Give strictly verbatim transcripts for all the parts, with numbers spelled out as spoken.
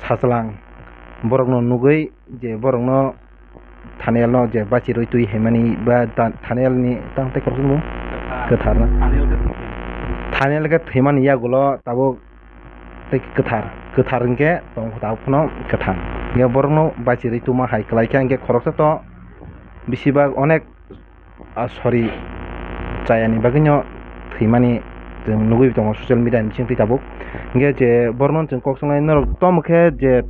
Sachwlang borokno nugwi je borokno Thanielno je bachirwi twi haimani ba ta-, Thanielni tang tei khoroksa mung kwthar na. Thaniel khe thwimani yagulo tabuk tei kwthar, kwthar hinkhe tong tabuk phano kwthang. Hinkhe borokno bachirwi tuma hai kwlai khe hinkhe khoroksa to bisi bak onek, ah, sorry, chayani bagwino thwimani chwng nugwi tongo social media ni bisingtwi tabuk. Hinkhe je borokno chwng kok swngnai, norok tamo khe je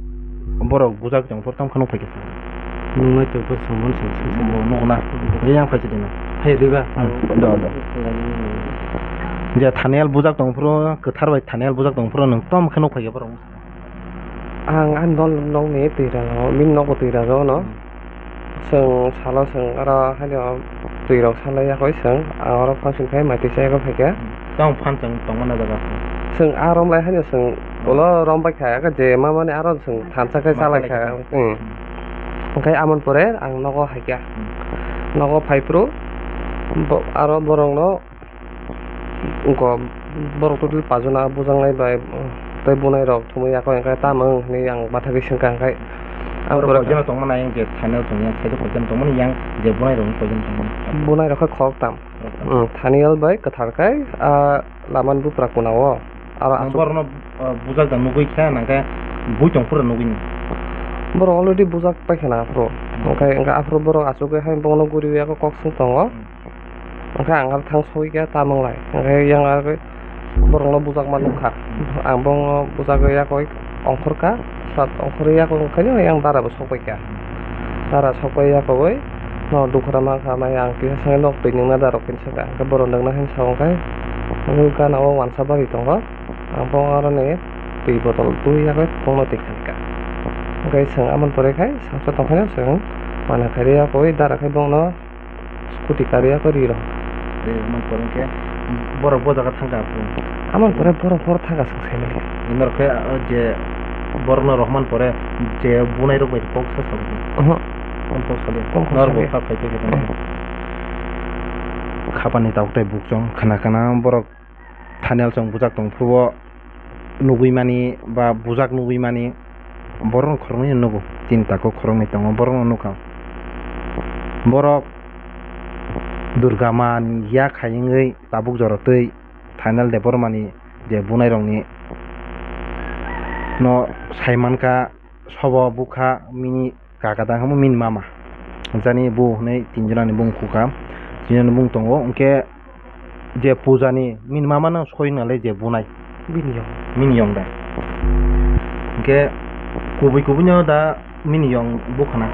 borok bujak tong phuru tamo khe nuk phaikha? Nungnai tongkha samani se se se. Bo nukna. Yang phaisi dino. Hai riba. Hmm. Do, do. Je Thaniel bujak tong phuru, kwthar bai Thaniel bujak tong phuru nwng tamo khe nuk phaikha borok? Ang ani dol nokni twi rw-, bini nogo twi rw-, no. Hmm. Chwng salo chwng oro haino twi rok salai yakwi chwng, ang oro function khai mai twi chayakwi phaikha. Tamo phan chwng tongmani jaga. Chwng a rom lai haino chwng ulo rom baikha, eke je mamani aro chwng thansa khai chalaikha. Hmm. Hwnkhe amoni pore ang nogo phaikha. Hmm. Nogo phaiphuru bo-, aro borokno Wngkha borok totally pajuna bujaknai bai tei bunai rok thumwi yakho hwnkhe tamo wng hinwi ang bathagwi swngkha hwnkhe ang borok koijakno tongmani yang je thani o tongya side o koijakno tongmani yang je bunai rok koijakno tongmani. Bunai rok khe khoroktham. Khoroktham. Thanial bai kwthar khai ah lamani bupra kuna o aro aswk borokno bujak da nugwi khe nangkhe bui tong phuru nugwi ni. Borok already bujak paikha na aphuru hwnkhe aphuru borok aswk hai bono guriwi yakho kok swng tongo. Hwnkhe ang aro thang sogwi khe tamo wnglai. Hwnkhe yang aro borokno bujakma nukha. Ang bono bujagwi yakwi ongkhorkha. Sat ongkhorwi yakwi wngkhaino yang dara bo sokbaikha. Dara sokbai yakwi no dukra mankha, mai ang kisa sangwi nok twi nungna dara rok hinwi sakha. Hwnkhe borok nungna hinwi sa wngkhe gana o wansa bagwi tongo. Ang bono aroni twi botol twi yakwi bongno twi khankha. Hwnkhe chwng amoni pore khai saksa tongkhaino chwng mana khairwi yakwi dara khai bono. Scooty kari ya kari rok. Tei man pore khe borok bo jaga thangka aphuru. Amon pore borok borok thangka swng sai mani. Norok khe je borok no rohman pore je bunai rok bai kok sa sa. Oho. Kon kok sa de. Kon kok sa de. Norok bo kha phai khe. Khapani tabuk tei bukchong khna khna borok. Thanial chwng bujak tong phuru o nugwi mani ba bujak nugwi mani borokno khoroknwi nugo, chini tako khoroknwi tongo borokno nukha. Borok Durga mani yak hai wngwi tabuk jora twi Thanial Debbarmani je bunairokni no saimankha sobo bukha mini. Kaka da hwnwi mini mama. Jani bo hwnwi tinjonani bung khuka. Tinjonani bung tongo. Hwnkhe je pujani mini mama no soi nalai je bunai. Bini yong. Mini yong da. Hwnkhe kubui kubui no da mini yong bukhana.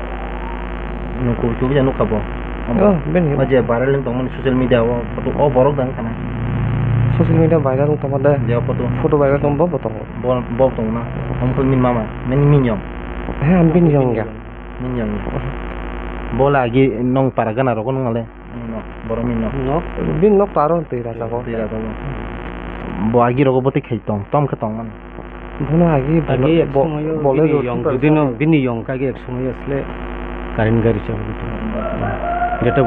Nwng kubui kubui no nukha bo. Oh, bini yong. O je viral wng tongmani social media o photo o borok da wngkhana. Social media viral wng tongma de. Je photo. Photo viral tong bo bo tongo. Bo, bo tongna. Omo khe mini mama, mini minyong. He, ang bini yong ya. Minyong. Bo le agi nong para gana rogo nung ale. Nok, borok ni nok. Nok, bini nok to aro twi rajago. Twi rajago. Bo agi rogo bo twi khai tong, tom khe tong mani. Bono agi Agi ek bo-, somoyo bole bini roti yong, para jodi no jani. Bini yong kage ek somoyo asle current gari chalo. Jeta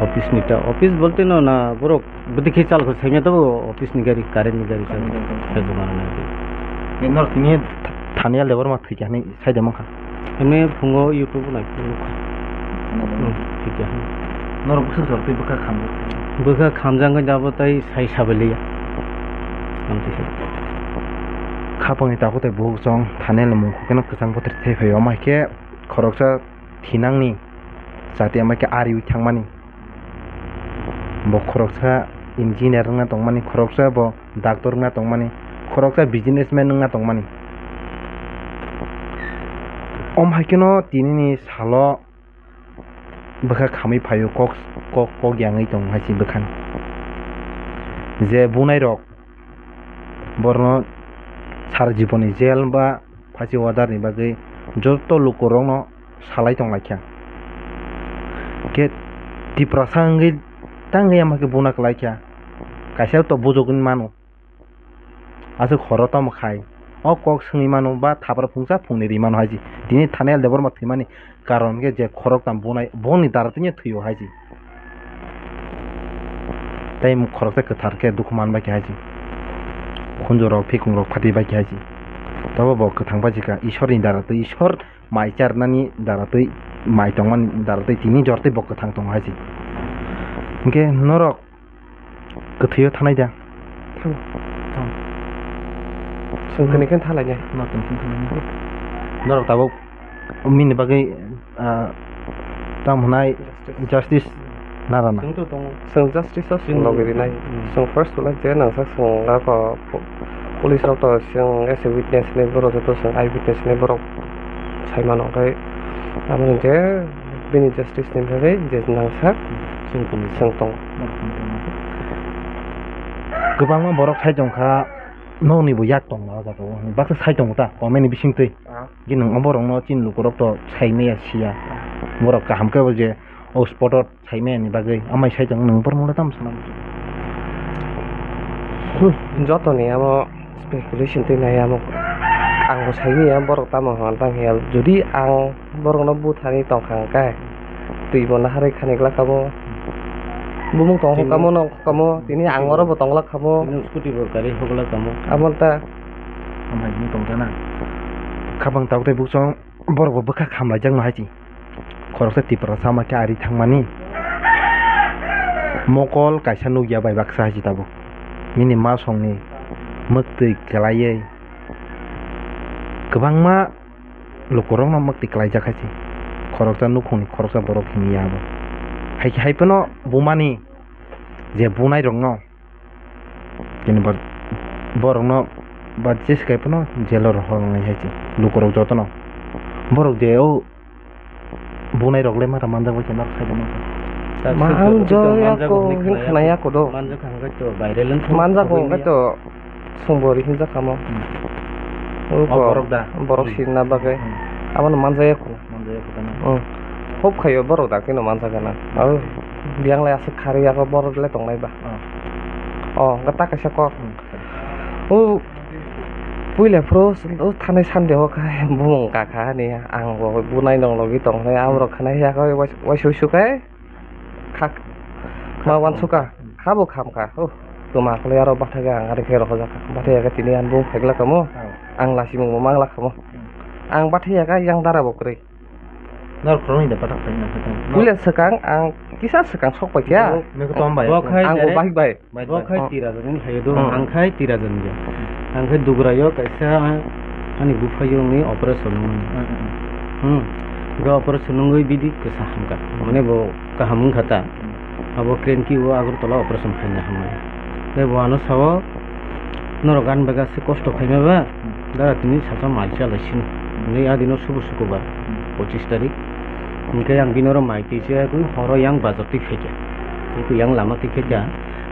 office ni ta, office bolte no na borok Bwtwi khe chal kho saimya tabuk office ni gari, current ni gari chal kho. Current ni gari. Khe joma rwna di. Ni norok tini Thanial Debbarma thwikha hinwi saide mankha. Hwnwi phungo YouTube nai phuru nukha. Hmm, thwikha. Norok bwswk jora twi bwkha khamjak? Bwkha khamjak wngkha abo tai sai sabailiya. Amtwi sai. Khapangni takhuk tai bukhuk chwng Thanial ni mung khe no kwchang bwtwr thai phaio, omo hai khe khoroksa thinangni chati ama khe ariwi thangmani. Bo khoroksa engineer wngna tongmani, khoroksa bo doctor wngna tongmani, khoroksa businessman wngna tongmani. Om hai kheno tinini salo bwkha khamwi phaio, kok, kok, kok yangwi tong hai se bwkhani. Je bunai rok borno sara jiboni jail ba phasi order ni bagwi joto lukurokno salai tonglaikha. Khe Tiprasa wngwi tangwi ama khe buna kwlaikha. Kaisa to bujugwi mano. Aswk horo tamo khai. O kok swngwi mano ba thapra phungsa phungni ri mano hai se. Tini Thanial Debbarma thwimani karon khe je khoroktham bunai, boni dara tini thwio hai se. Tei khoroksa kwthar khe dukhu man bai khe hai se. Khunju rok, phikung rok phati bai khe hai se. Tabo bo kwthang paijikha Ishorni dara twi, Ishor mai charnani dara twi, mai tongmani dara twi tini jor twi bo kwthang tongo hai se. Hinkhe norok kwthwio thanai da? Thang. Thang. Chwng tini khe thalainai. Norok tabuk bini bagwi, ah, tam hwnai justice narana. Chwng justice o chwng logi rinai. Hmm. Chwng first ulo je nangsa chwng ako po-, police rok to chwng as a witness ni borok joto chwng eye witness ni borok sai mano khe abo hwnkhe bini justice ni bagwi je nangsa chwng tongo. Kwbangma borok sai tongkha, nokni bo yak tongla o jaga o, baksa sai tongo ta comment ni bisingtwi. Ah. Gini oborokno chini lukurok to saimaya siya. Borok kaham khe bo je o spot o saimaya ni bagwi amai sai tong nwng borok mole tamo sana. Hmm, jotoni amo speculation twi nai amo. Ang bo saimaya borok tamo hwnka tang hiya. Jodi ang borokno buthani tongkha hwnkhe twi bo naharwi khani glak kamo. Bumung tong kamo, nok kamo, tini ang oro bo tong glak kamo. Tini scooty bo gari hok glak kamo. Amo ta. Amai tong jana. Khabang tabuk tei bukchong. Borok bo bwkha khamlaijakno hai se. Khoroksa Tiprasa ma khe ari thangmani mokol kaisa nukya bai baksa hai se tabuk. Nini ma songni mwktwi kwlaiwi kwbangma lukurokno mwktwi kwlaijak hai se. Khoroksa nukhungni khoroksa borok himya abo. Hai, hai phano bumani je bunairokno Kini bo borokno ba jesi kai phano jail o rohor wngnai hai se lukurok jotono. Borok je o bunai rok le mata manjak bai khe norok sai tongma khe. Ma ang jor ya ko hin khna ya ko do. Manjak hwnkhe to viral wngkha. Manjak hwnkhe to song bo ri hinjak kamo. O borok da. Borok sirna bagwi. Abono manjak ya ko. Manjak ya ko tamo. Hop khayo borok da kino manjak gana. Abo biyang lai aswk kharwi yago borok le tongnai ba. Oh, hwnkhe ta kaisa kok. Hmm. O puila phuru o thanai Sunday o khe bumung kakha ni ang bo bunai nong logi tong khe amrok khana ya khe wais-, waisui su khe khak ma wansukha kha bo khamkha. Oh, tuma khlai aro bathai khe ang ari khe rohorjak kha. Bathai ya khe tini ang bumung phaikla kamo. Ang lachimung bo mangla kamo. Ang bathai ya khe yang dara bo kwrwi. Nor khoroknwi da pathak khaina khe tong. Puila swkang ang kisa swkang sok paikha. Nokhe tong bai. Bo khai Ang bo direct bahik bai. Bai, bo bai. Khai Oh. Tira jani khayo do, Hmm. Ang khai tira jani ya. Ang khai Dugrayo kaisa ani buphayo ni operation wngmani. Hmm, hmm, hmm. Hmm. Ga operation wngwi bidi kwsa hamkha. Mane bo kaham wngkha ta. Hmm. Abo cranky o Agartala operation khaina hamani. Tei bo ano sao, "Norok gan bai gasi kosto khaima ba, dara tini sacha mai chalai sino." Hinwi a dino subu sukubar, pochis tarik. Hinkhe ang bini oro mai twi se horo yang bazar twi phaikha. Tei yang lama twi phaikha.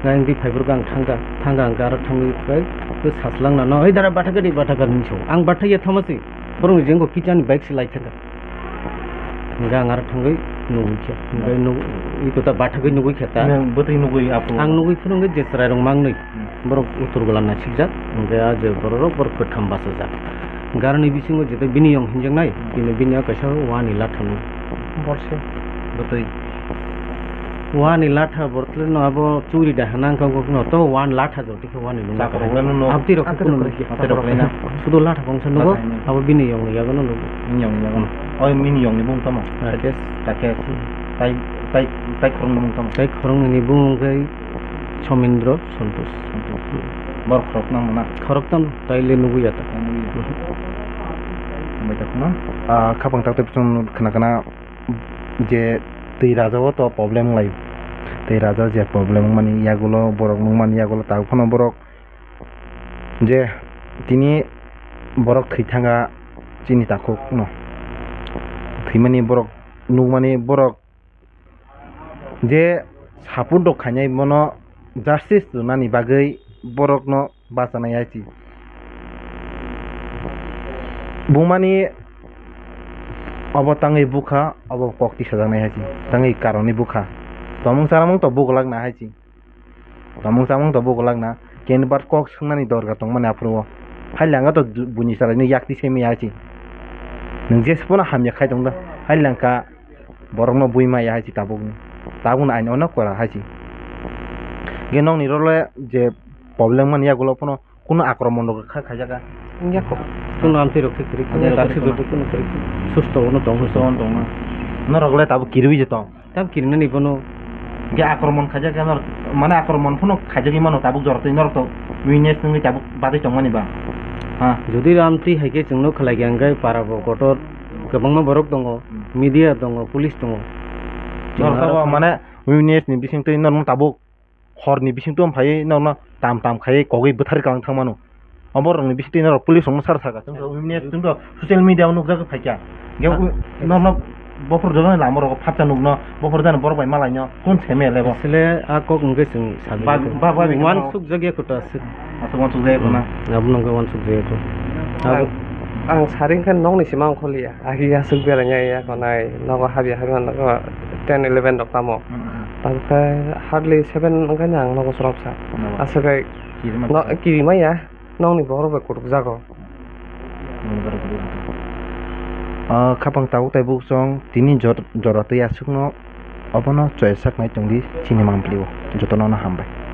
Ga yang twi phaibrwkha ang thangkha, thangkha ang aro thangwi phai, tei sachlang nano, "Oi dara bathakha di, bathakha," hinwi sao. Ang bathakya thama se, borokni jenggo kichani bike se lai thangkha. Hingke ang aro thangwi nugwi khe. Hingke nug-, iko ta bathagwi nugwi khe ta. Nang bwtwi nugwi aphuru? Ang nugwi phuru hingke je chwrairok mangnwi. Hmm. Borok utur gola nasikjak. Hingke a je bororok borok kwtham bachajak. Hingke aroni bisingo jeto bini yong hinjaknai, hmm, tini bini o kaisa wani latha nugwi. Borsi. Bwtwi. Wani latha bortwlwino abo churi da hwnang khe wngkha to wani latha jor. Wani nungwi. Chakra wngkha nung. Abtwi rok kunu nungkha. Abtwi rok nungkha. Sudo latha kongsa nugo, abo bini yongni yagono nugo. Bini yongni yagono. Hmm. Oi, bini yongni bumung tamo? Rakesh. Rakesh. Tai, tai, tai khoroknwi bumung tamo? Tai khoroknwini bumung khe Somindro, Santosh. Santosh. Borok khoroknw mona? Khoroktam, taile nugwi ya ta. Nugwi ya. Hmm. Hambai ta khuna. Ah, khapang tak tak khna khna je twi raja o to problem lai. Twi raja je problem mani yagulo borok nung mani yagulo ta phano borok Je tini borok thwi thangkha chini takhukno. Thwimani borok nukmani borok je support rok khainai bono justice rwnani bagwi borokno bachanai hai se. Bumani obo tangwi bukha, obo kok tisajaknai hai se. Tangwi karoni bukha. Tomung charamung to bukulak na hai se. Tomung chamung to bukulak na, kenbar kok swngnani dorkar tongmani aphuru o. Hailanga to du-, buini chwraino yakti semi ya se. Nwng jesa phano hamya khai tong da. Hailangkha borokno bui maya hai se tabukni. Tabukno aini ono kora hai se. Ge nokni role je problem mani yagulo phano kuno akromon rok kha khaijak a. Wngya kho. Kuno amtwi rok khe kwrwi khe, wngya kho, taksi kwrwi joto kuno kwrwi khe. Susto ono tong, susto ono tong. Norok le tabuk kirwi je tong. Tab kirinani bono. Hingke akromon khaijak khe norok, mane akromon phano khaijagwi mano tabuk jorotwi norok to witness wngwi tabuk badwi tongmani ba. Ha. Jodi amtwi hai khe chwngno khlai khe hingke para bo kotor kwbangma borok tongo, hmm, media tongo, police tongo. Norok to mane witness ni bisingtwi norok tabuk horni bisingtwi phaiwi norokno tam tam khaiwi kogwi bwtharwi kwlwng thangmano. O borokni bisingtwi norok police rokno sar saka. Chwng to witness, chwng to social media o nukjagwi phaikha. Hingke ha? Norokno bophor jagani lama rogo phatsa nukno, bophor jani borok bai malaino, kun se mele bo? Asle a kok hingke chwng sajagwi ba, ba, ba, uansuk jagya kho ta aswk. Aswk uansuk jagya kho na? Hmm. Abo nungkha uansuk jagya kho. Ang, abo ang sari hingke nokni sima ongkhorliya. Agi aswk beraina ya konai nogo habya habya nogo ten eleven rok tamo. Hmm, hmm. Tamo khe hardly seven wngkha ni ang nogo chwrapsa. Nogo. Aswk kai kirima no, khe. Kirima ya, nokni bohrok bai kutuk jago. Nokni bohrok kutuk jago. Ah, khapang tabuk tabuk chwng tini jor-, jora twi aswkno obono choya saknai tongdi chini mampli o. Jotono no hambai.